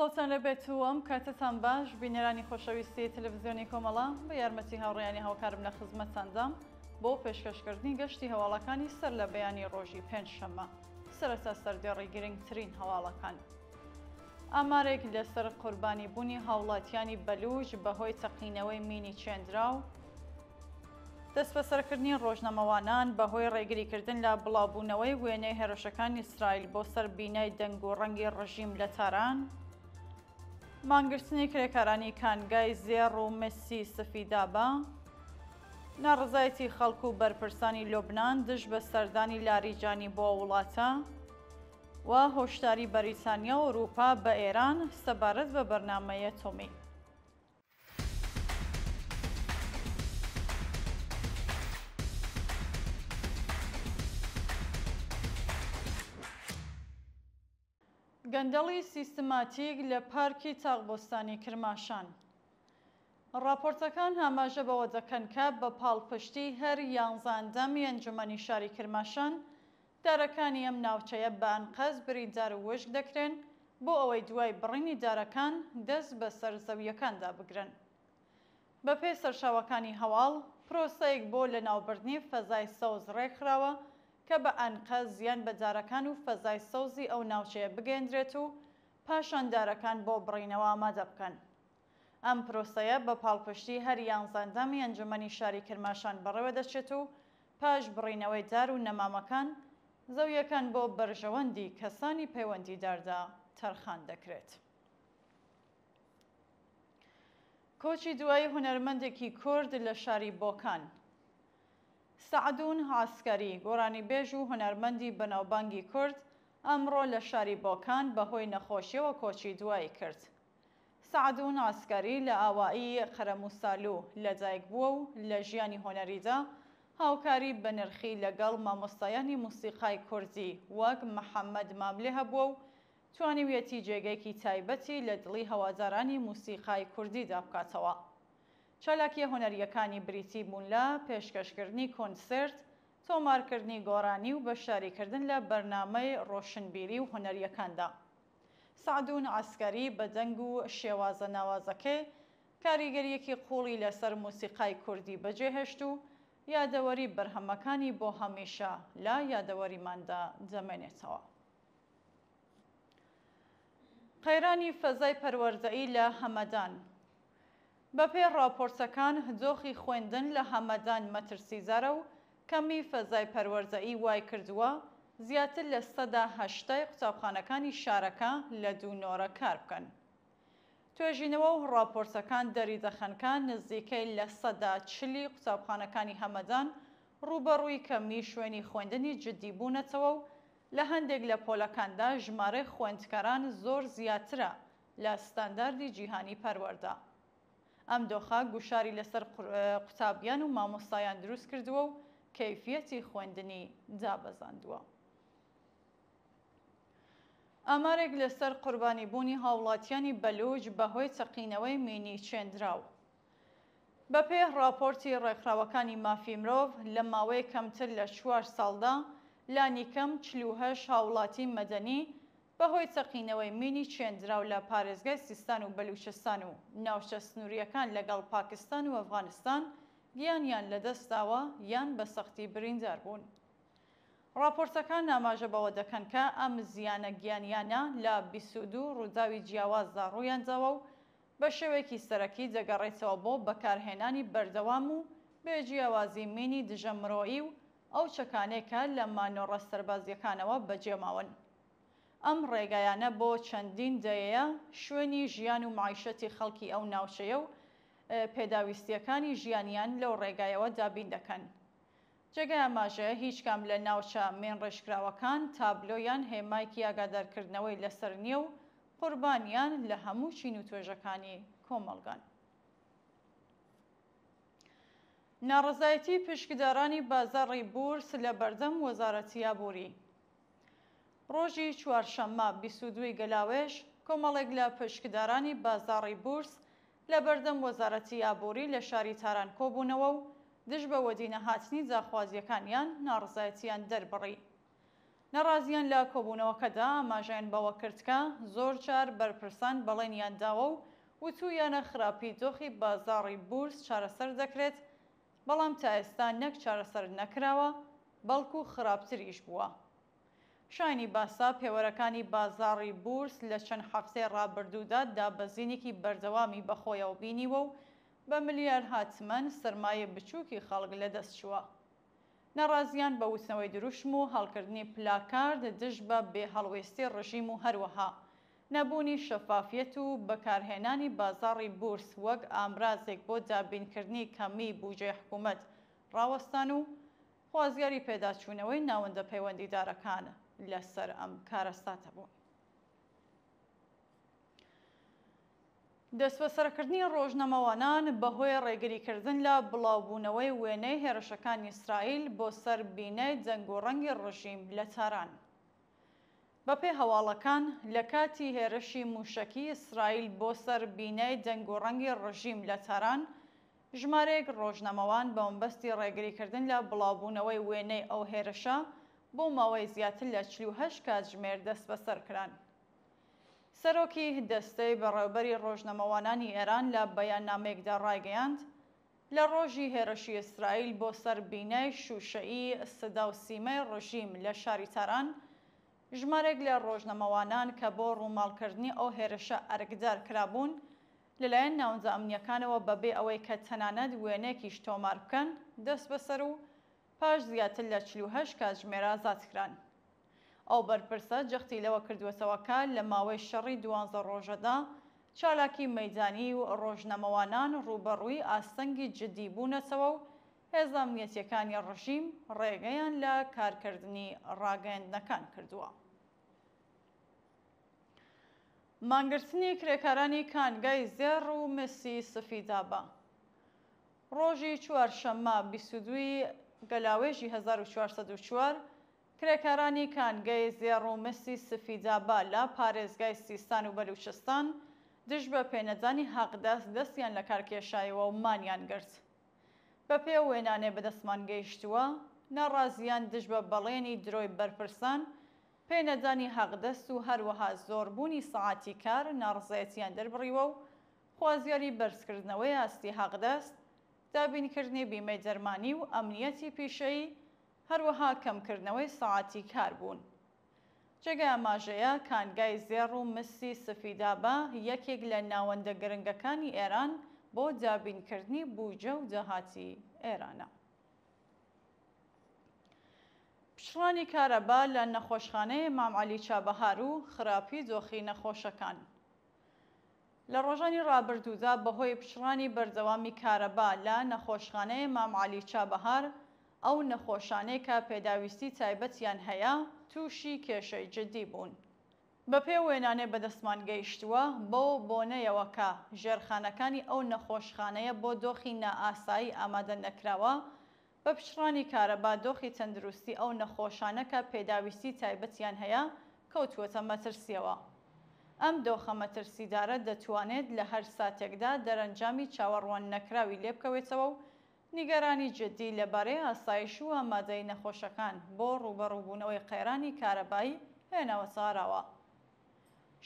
سڵاوتان لێبێت و ئەم کاتەتان باش بینەرانی خۆشەویستی تەلەڤزیۆنی کۆمەڵە بە یارمەتی هاوڕێیانی هاوکارم لە خزمەتتاندام بۆ پێشکەشکردنی گەشتی هەواڵەکانی سەر لە بەیانی ڕۆژی پێنجشەممە سەرەتا سەردێڕی گرنگترین هەواڵەکان. ئامارێک لەسەر قوربانیبوونی هاوڵاتیانی بەلووچ بەهۆی تەقینەوەی مینی چێندراو، دەستبەسەرکردنی ڕۆژنامەوانان بەهۆی ڕێگریکردن لە بڵاوبوونەوەی وێنەی هێرشەکانی ئیسرائیل بۆ سەر بینای دەنگ و ڕەنگی ڕژیم لە تاران، مانگرتنی کرێکارانی کانگای زێڕ و مسی سفیدابە، ناڕەزایەتی خەڵک و بەرپرسانی لوبنان دژ بە سەردانی لاریجانی بۆ وڵاتە و هۆشداری بەریتانیا و ئەوروپا بە ئێران سەبارەت بە بەرنامەی ئەتۆمی. گەندەڵی سیستماتیک لە پارکی تاقبۆستانی کرماشان. ڕاپۆرتەکان ئاماژە بەوە دەکەن کە بە پاڵپشتی هەر یانزە ئەندامی ئەنجومەنی شاری کرماشان، دارەکانی ئەم ناوچەیە بە ئەنقەست بریندار و وشک دەکرێن بۆ ئەوەی دوای بڕینی دارەکان دەست بەسەر زەوییەکاندا بگرن. بەپێی سەرچاوەکانی هەواڵ، پرۆسەیەک بۆ لەناوبردنی فەزای سەوز ڕێکخراوە کە بە ئەنقەست زیان بە دارەکان و فەزای سەوزی ئەو ناوچەیە بگەیەندرێت و پاشان دارەکان بۆ بڕینەوە ئامادە بکەن. ئەم پرۆسەیە بە پاڵپشتی هەر یانزە ئەندامی ئەنجومەنی شاری کرماشان بەڕێوەدەچێت و پاش بڕینەوەی دار و نەمامەکان، زەوییەکان بۆ بەرژەوەندی کەسانی پەیوەندیداردا تەرخان دەکرێت. کۆچی دوایی هونەرمەندێکی کورد لە شاری بۆکان. سەعدون عەسکەری، گۆرانیبێژ و هونەرمەندی بەناوبانگی کورد، ئەمڕۆ لە شاری بۆکان بەهۆی نەخۆشییەوە کۆچی دوایی کرد. سەعدون عەسکەری لە ئاوایی قەرەموسالو لەدایک بووە و لە ژیانی هونەریدا هاوکاری بەنرخی لەگەڵ مامۆستایانی موسیقای کوردی وەک محەمەد ماملێ هەبووە و توانیویەتی جێگەیەکی تایبەتی لە دڵی هەوادارانی موسیقای کوردیدا بکاتەوە. چالاکییە هونەرییەکانی بریتی بوون لە پێشکەشکردنی کۆنسێرت، تۆمارکردنی گۆرانی و بەشداریکردن لە بەرنامەی ڕۆشنبیری و هونەرییەکاندا. سەعدون عەسکەری بە دەنگ و شێوازە ناوازەکەی کاریگەرییەکی قووڵی لەسەر موسیقای کوردی بەجێهێشت و یادەوەری بەرهەمەکانی بۆ هەمیشە لە یادەوەریماندا دەمێنێتەوە. قەیرانی فەزای پەروەردەیی لە هەمەدان. بەپێی ڕاپۆرتەکان دۆخی خوێندن لە هەمەدان مەترسیدارە و کەمی فەزای پەروەردەیی وایکردووە زیاتر لە سەدا هەشتای قوتابخانەکانی شارەکە لە دوو نۆرە کار بکەن. توێژینەوە و ڕاپۆرتەکان دەریدەخەن کە نزیکەی 40% ی قوتابخانەکانی هەمەدان ڕووبەڕووی کەمی شوێنی خوێندنی جددی بوونەتەوە و لە هەندێک لە پۆلەکاندا ژمارەی خوێندکاران زۆر زیاترە لە ستانداردی جیهانی پەروەردە. ئەم دۆخە گوشاری لەسەر قوتابیان و مامۆستایان دروست کردووە و کەیفیەتی خوێندنی دابەزاندووە. ئامارێک لەسەر قوربانیبوونی هاوڵاتیانی بەلووچ بەهۆی تەقینەوەی مینی چێندراو. بەپێی ڕاپۆرتی ڕێکخراوەکانی مافی مرۆڤ، لە ماوەی کەمتر لە چوار ساڵدا لانیکەم 48 هاوڵاتی مەدەنی بەهۆی تەقینەوەی مینی چێندراو لە پارێزگای سیستان و بەلوچستان و ناوچە سنوورییەکان لەگەڵ پاکستان و ئەفغانستان گیانیان لەدەستداوە یان بە سەختی بریندار بوون. ڕاپۆرتەکان ئاماژە بەوە دەکەن کە ئەم زیانە گیانییانە لە 22 ڕووداوی جیاوازدا ڕوویانداوە و بە شێوەیەکی سەرەکی دەگەڕێتەوە بۆ بەکارهێنانی بەردەوام و بێ جیاوازی مینی دژە مرۆیی و ئەو چەکانەی کە لە مانۆڕە سەربازییەکانەوە بەجێماون. ئەم ڕێگایانە بۆ چەندین دەیەیە شوێنی ژیان و مەعیشەتی خەڵکی ئەو ناوچەیە و پێداویستییەکانی ژیانیان لەو ڕێگایەوە دابین دەکەن. جێگای ئاماژەیە هیچ کام لە ناوچە مینڕێژکراوەکان تابلۆ یان هێمایکی ئاگادارکردنەوەی لەسەر نییە و قوربانیان لە هەموو چین و توێژەکانی کۆمەڵگان. ناڕەزایەتی پشکدارانی بازاڕی بورس لە بەردەم وەزارەتی ئابووری. ڕۆژی چوارشەممە 22 ی گەلاوێژ، کۆمەڵێک لە پشکدارانی بازاڕی بورس لە بەردەم وەزارەتی ئابووری لە شاری تاران کۆبوونەوە و دژ بە وەدینەهاتنی داخوازییەکانیان ناڕەزایەتییان دەربڕی. ناڕازییان لە کۆبوونەوەکەدا ئاماژەیان بەوە کرد کە زۆر جار بەرپرسان بەڵێنیان داوە و وتوویانە خراپی دۆخی بازاڕی بورس چارەسەر دەکرێت، بەڵام تا ئێستا نەک چارەسەر نەکراوە، بەڵکو خراپتریش بووە. شایانی باسە پێوەرەکانی بازاڕی بورس لە چەند هەفتەی ڕابردوودا دابەزینێکی بەردەوامی بەخۆیەوە بینیوە و بە ملیارها تمەن سەرمایەی بچووکی خەڵک لەدەستچووە. ناڕازییان بە وتنەوەی دروشم و هەڵکردنی پلاکارد دژ بە بێ هەڵوێستی ڕژیم و هەروەها نەبوونی شەفافیەت و بەکارهێنانی بازاڕی بورس وەک ئامرازێک بۆ دابینکردنی کەمیی بوجەی حکوومەت ڕاوەستان و خوازیاری پێداچوونەوەی ناوەندە پەیوەندیدارەکان لەسەر ئەم کارەساتە بوون. دەستبەسەرکردنی ڕۆژنامەوانان بەهۆی ڕێگریکردن لە بڵاوبوونەوەی وێنەی هێرشەکانی ئیسرائیل بۆ سەر بینای دەنگ و ڕەنگی ڕژیم لە تاران. بەپێی هەواڵەکان، لە کاتی هێرشی مووشەکی ئیسرائیل بۆ سەر بینای دەنگ و ڕەنگی ڕژیم لە تاران، ژمارەیەک ڕۆژنامەوان بە مەبەستی ڕێگریکردن لە بڵاوبوونەوەی وێنەی ئەو هێرشە بۆ ماوەی زیاتر لە 48 کاتژمێر دەستبەسەر کران. سەرۆکی دەستەی بەڕێوەبەری ڕۆژنامەوانانی ئێران لە بەیاننامەیەکدا ڕایگەیاند، لە ڕۆژی هێرشی ئیسرائیل بۆ سەر بینای شووشەیی سدا و سیمای ڕژیم لە شاری تاران، ژمارێک لە ڕۆژنامەوانان کە بۆ ڕووماڵکردنی ئەو هێرشە ئەرکدار کرابوون، لەلایەن ناوەندە ئەمنییەکانەوە بەبێ ئەوەی کە تەنانەت وێنەیەکیش تۆمار بکەن، دەستبەسەر و پاش زیاتر لە 48 کاتژمێر ئازاد کران. ئەو بەرپرسە جەختی لەوە کردووەتەوە کە لە ماوەی شەڕی دوانزە ڕۆژەدا چالاکی مەیدانی و ڕۆژنامەوانان ڕووبەڕووی ئاستەنگی جددی بوونەتەوە و هێزە ئەمنیەتییەکانی ڕژیم ڕێگەیان لە کارکردنی ڕاگەیەندنەکان کردووە. مانگرتنی کرێکارانی کانگای زێڕ و مسی سفیدابە ڕۆژی چوارشەممە 22 ی گەلاوێژی 1404 کرێکارانی کانگەی زێڕ و مسی سفیدابا لە پارێزگای سیستان و بەلوچستان دژ بە پێنەدانی حەقدەست دەستیان لەکارکێشایەوە و مانیان گرت. بەپێی ئەو وێنانەی بەدەستمان گەیشتووە، ناڕازییان دژ بە بەڵێنی درۆی بەرپرسان، پێنەدانی حەقدەست و هەروەها زۆربوونی سەعاتی کار ناڕزایەتییان دەربڕیوە و خوازیاری بەرزکردنەوەی ئاستی حەقدەست، دابینکردنی بیمەی دەرمانی و ئەمنییەتی پیشەیی، هەروەها کەمکردنەوەی سەعاتی کار بوون. جێگای ئاماژەیە کانگای زێڕ و مسی سفیدابە یەکێک لە ناوەندە گرنگەکانی ئێران بۆ دابینکردنی بوجە و داهاتی ئێرانە. پچڕانی کارەبا لە نەخۆشخانەی مام عەلی چابەهار و خراپی دۆخی نەخۆشەکان. لە ڕۆژانی ڕابردوودا بەهۆی پچڕانی بەردەوامی کارەبا لە نەخۆشخانەی مام عەلی چابەهار، ئەو نەخۆشانەی کە پێداویستی تایبەتیان هەیە تووشی کێشەی جددی بوون. بەپێی وێنانەی بەدەستمان گەیشتووە، بەو بۆنەیەوە کە ژێرخانەکانی ئەو نەخۆشخانەیە بۆ دۆخی نائاسایی ئامادە نەکراوە، بە پچڕانی کارەبا دۆخی تەندروستی ئەو نەخۆشانە کە پێداویستی تایبەتیان هەیە کەوتووەتە مەترسییەوە. ئەم دۆخە مەترسیدارە دەتوانێت لە هەر ساتێکدا دەرەنجامی چاوەڕوان نەکراوی لێبکەوێتەوە و نیگەرانی جددی لەبارەی ئاسایش و ئامادەیی نەخۆشەکان بۆ ڕووبەڕووبوونەوەی قەیرانی کارەبایی هێناوەتە ئاراوە.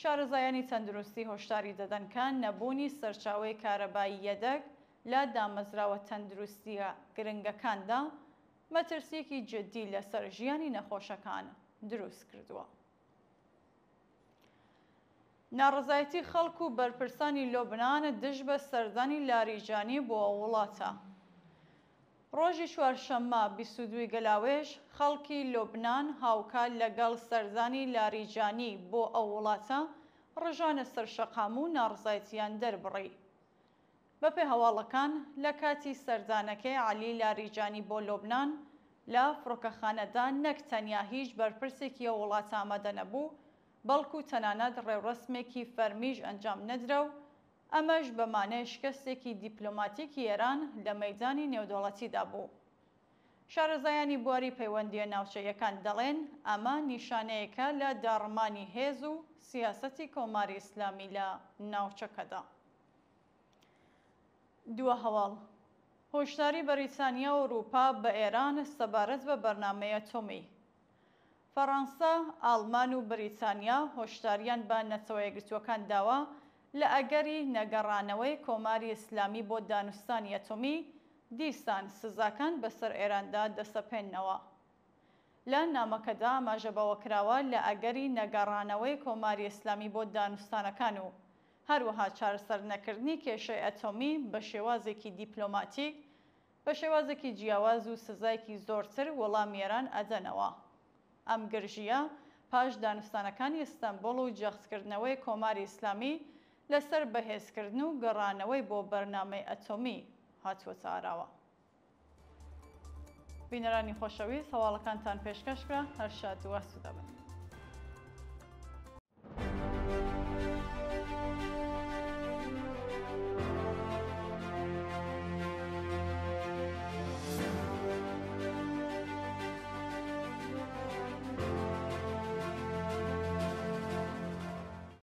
شارەزایانی تەندروستی هۆشداری دەدەن کە نەبوونی سەرچاوەی کارەبایی یەدەگ لە دامەزراوە تەندروستییە گرنگەکاندا مەترسییەکی جددی لەسەر ژیانی نەخۆشەکان دروستکردووە. ناڕەزایەتی خەڵک و بەرپرسانی لوبنان دژ بە سەردانی لاریجانی بۆ ئەو وڵاتە. ڕۆژی چوارشەممە 22 ی گەلاوێژ، خەڵکی لوبنان هاوکات لەگەڵ سەردانی لاریجانی بۆ ئەو وڵاتە ڕژانە سەر شەقام و ناڕەزایەتییان دەربڕی. بەپێ هەواڵەکان، لە کاتی سەردانەکەی عەلی لاریجانی بۆ لوبنان، لە فڕۆکەخانەدا نەک تەنیا هیچ بەرپرسێکی ئەو وڵاتە ئامادە نەبوو، بەڵکو تەنانەت ڕێوڕەسمێکی فەرمیش ئەنجام نەدرا و ئەمەش بە مانای شکستێکی دیپلۆماتیکی ئێران لە مەیدانی نێودەوڵەتیدا بوو. شارەزایانی بواری پەیوەندییە ناوچەییەکان دەڵێن، ئەمە نیشانەیەکە لە داڕمانی هێز و سیاسەتی کۆماری ئیسلامی لە ناوچەکەدا. دوا هەواڵ، هۆشداری بەریتانیا و ئەوروپا بە ئێران سەبارەت بە بەرنامەی ئەتۆمی. فەڕانسە، ئاڵمان و بریتانیا هۆشدارییان بە نەتەوەیەکگرتووەکان داوە لە ئەگەری نەگەڕانەوەی کۆماری ئیسلامی بۆ دانوستانی ئەتۆمی، دیسان سزاکان بەسەر ئێراندا دەسەپێننەوە. لە نامەکەدا ئاماژە بەوە کراوە لە ئەگەری نەگەڕانەوەی کۆماری ئیسلامی بۆ دانوستانەکان و هەروەها چارەسەرنەکردنی کێشەی ئەتۆمی بە شێوازێکی دیپلۆماتیک، بە شێوازێکی جیاواز و سزایەکی زۆرتر وەڵامی ئێران ئەدەنەوە. ئەم گرژییە پاش دانوستانەکانی ئیستەنبوڵ و جەختکردنەوەی کۆماری ئیسلامی لەسەر بەهێزکردن و گەڕانەوەی بۆ بەرنامەی ئەتۆمی هاتووەتە ئاراوە. بینەرانی خۆشەویست هەواڵەکانتان پێشکەش کرا، هەر شاد و ئاسوودە بن.